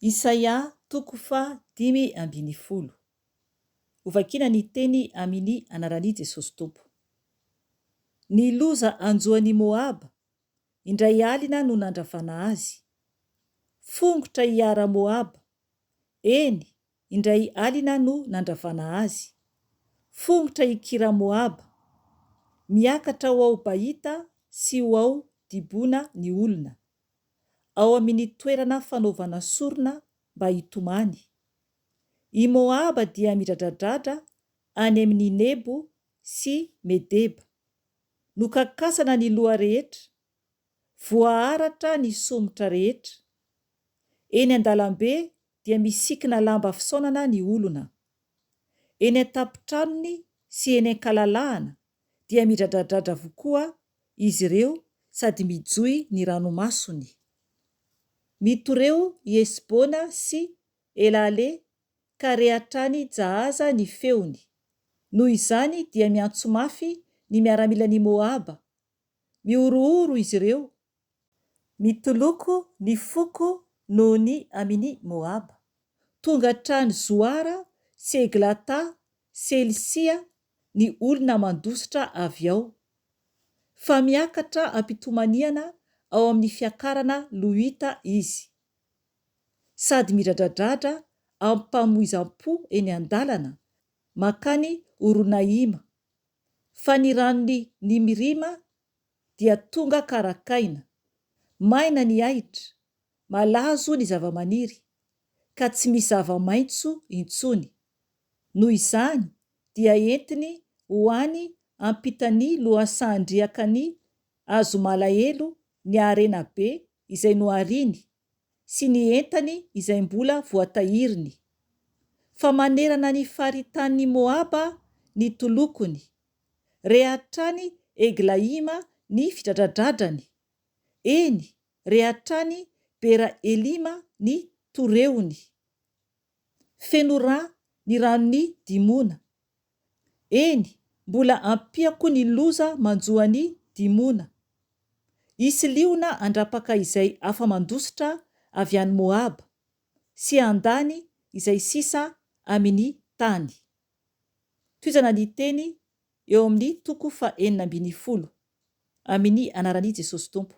Isaia toko faha 15. Hovakina ny teny amin' ny anaran' i Jesosy Tompo. Ny loza hanjo an' i Moaba, indray alina no nandravana azy. Fongotra i Ara-Moaba, eny, indray alina no nandravana azy. Fongotra i Kira-Moaba. Miakatra ho ao Bahita sy ho ao Dibona ny olona. ao amin' ny toerana fanaovana sorona mba hitomany. I Môaba dia midradradradra any amin' i Nebo sy Medeba. Nokakasana ny loha rehetra, voaharatra ny somotra rehetra. Eny an-dalambe dia misikina lamba fisaonana ny olona. Eny an-tampon-tranony sy eny an-kalalahana dia midradradradra avokoa izy ireo sady mijohy ny ranomasony. Mitoreo i Hesbona sy Elale ka re hatrany Jahaza ny feony. Noho izany dia miantso mafy ny miaramilan'i Moaba. Mihorohoro izy ireo. Mitoloko ny foko noho ny amin'i Moaba. Tonga hatrany Zoara sy Eglata Selisia ny olona mandositra avy ao. Fa miakatra am-pitomaniana ao amin'ny fiakarana Lohita izy, sady midradradradra amim-pamoizam-po eny an-dalana mankany Horonaima. Fa ny ranon'i Nimrima dia tonga karakaina. Maina ny ahitra, malazo ny zavamaniry, ka tsy misy zava-maitso intsony. Noho izany dia entiny ho any ampitan'ny lohasahan-driakan'ny Hazomalahelo ny harena be izay nohariny sy ny entany izay mbola voatahiriny. Fa manerana ny faritanin'i Moaba ny tolokony. Re hatrany Eglaima ny fidradradradrany. Eny, re hatrany Bera-elima ny toreony. Feno rà ny ranon'i Dimona. Eny, mbola ampiako ny loza manjo an'i Dimona. Hisy liona handrapaka izay afa-mandositra avy any Moaba, sy handany izay sisa amin'ny tany. Tohizana ny teny eo amin'ny toko faha-16, amin'ny anaran'i Jesosy Tompo.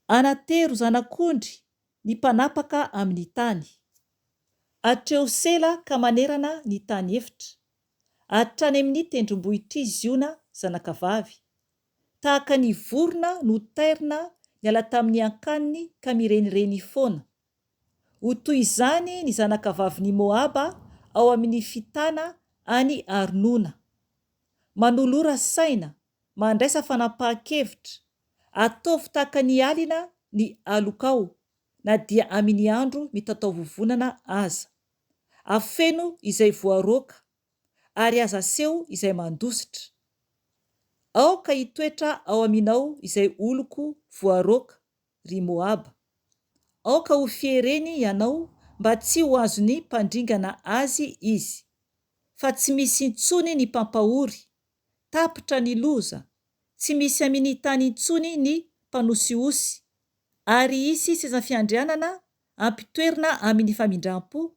Anatero zanak'ondry ny mpanapaka amin'ny tany. Hatreo sela ka manerana ny tany efitra, hatrany amin'ny tendrombohitr'i Ziona zanakavavy. Tahaka ny vorona notairina niala tamin'ny ankaniny ka mirenireny foana. Ho toy izany ny zanakavavin'i Moaba ao amin'ny fitana any Arnona. Manolora saina, mandraisa fanapahan-kevitra, ataovy tahaka ny alina ny alokao na dia amin'ny andro mitataovovonana aza. Afeno izay voaroaka, ary aza aseho izay mandositra. Aoka hitoetra ao aminao izay oloko voaroaka, ry Moaba. Aoka ho fiereny ianao mba tsy ho azon'ny mpandringana azy izy. Fa tsy misy intsony ny mpampahory, tapitra ny loza, tsy misy amin'ny tany intsony ny mpanosihosy, ary hisy seza fiandrianana ampitoerina amin'ny famindram-po,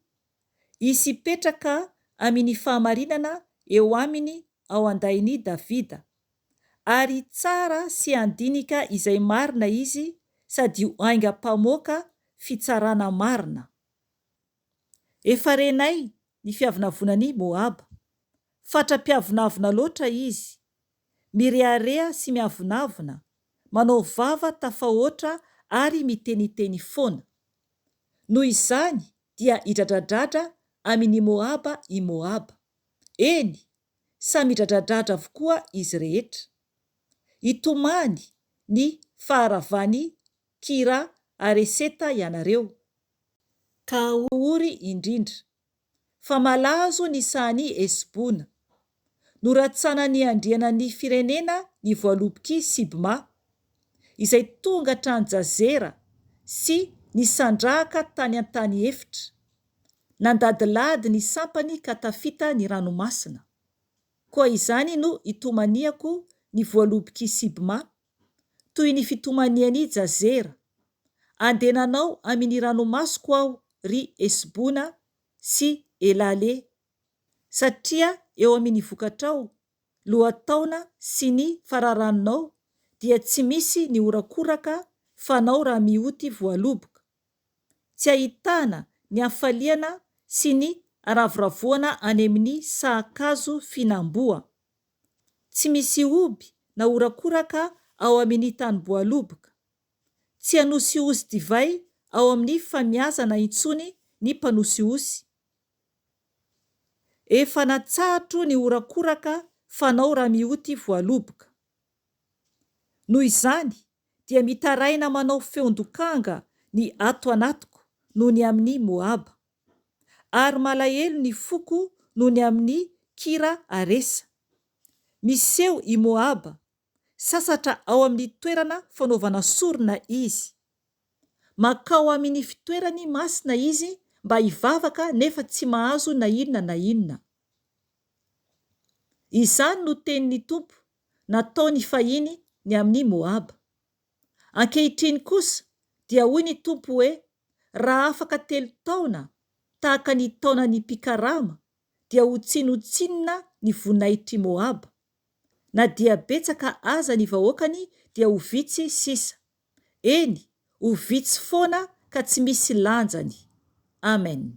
hisy hipetraka amin'ny fahamarinana eo aminy ao an-dain'i Davida, ary hitsara sy handinika izay marina izy sady ho haingam-pamoaka fitsarana marina. Efa renay ny fiavonavonan'i Moaba. Fatra-piavonavona loatra izy. Mirehareha sy miavonavona, manao vava tafahoatra ary miteniteny foana. Noho izany dia hidradradradra amin' i Moaba i Moaba. Eny, samy hidradradradra avokoa izy rehetra. Hitomany ny faharavan'i Kira-hareseta ianareo, ka ho ory indrindra. Fa malazo ny sahan'i Hesbona. Noratsanan'ny andrianan'ny firenena ny voalobok'i Sibma, izay tonga hatrany Jazera sy nisandrahaka tany an-tany efitra. Nandadilady ny sampany ka tafita ny ranomasina. Koa izany no itomaniako ny voalobok'i Sibma, toy ny fitomanian'i Jazera. Andehananao amin' ny ranomasoko aho, ry Hesbona sy Elale, satria eo amin' ny vokatrao, lohataona sy ny fararanonao, dia tsy misy ny horakoraka fanao raha mioty voaloboka. Tsy ahitana ny hafaliana sy ny haravoravoana any amin' ny sahan-kazo fihinam-boa. Tsy misy hoby na horakoraka ao amin' ny tanim-boaloboka. Tsy hanosihosy divay ao amin' ny famiazana intsony ny mpanosihosy. Efa natsahatro ny horakoraka fanao raha mioty voaloboka. Noho izany dia mitaraina manao feon-dokanga ny ato anatiko noho ny amin'i Moaba. Ary malahelo ny foko noho ny amin'i Kira-haresa. Miseho i Moaba, sasatra ao amin'ny toerana fanaovana sorona izy. Mankao amin'ny fitoerany masina izy mba hivavaka nefa tsy mahazo na inona na inona. Izany no tenin'ny Tompo nataony fahiny ny amin'i Moaba. Ankehitriny kosa dia hoy ny Tompo hoe, Raha afaka telo taona, tahaka ny taonan'ny mpikarama, dia ho tsinontsinona ny voninahitr'i Moaba. Na dia betsaka aza ny vahoakany dia ho vitsy sisa. Eny, ho vitsy foana ka tsy misy lanjany. Amen.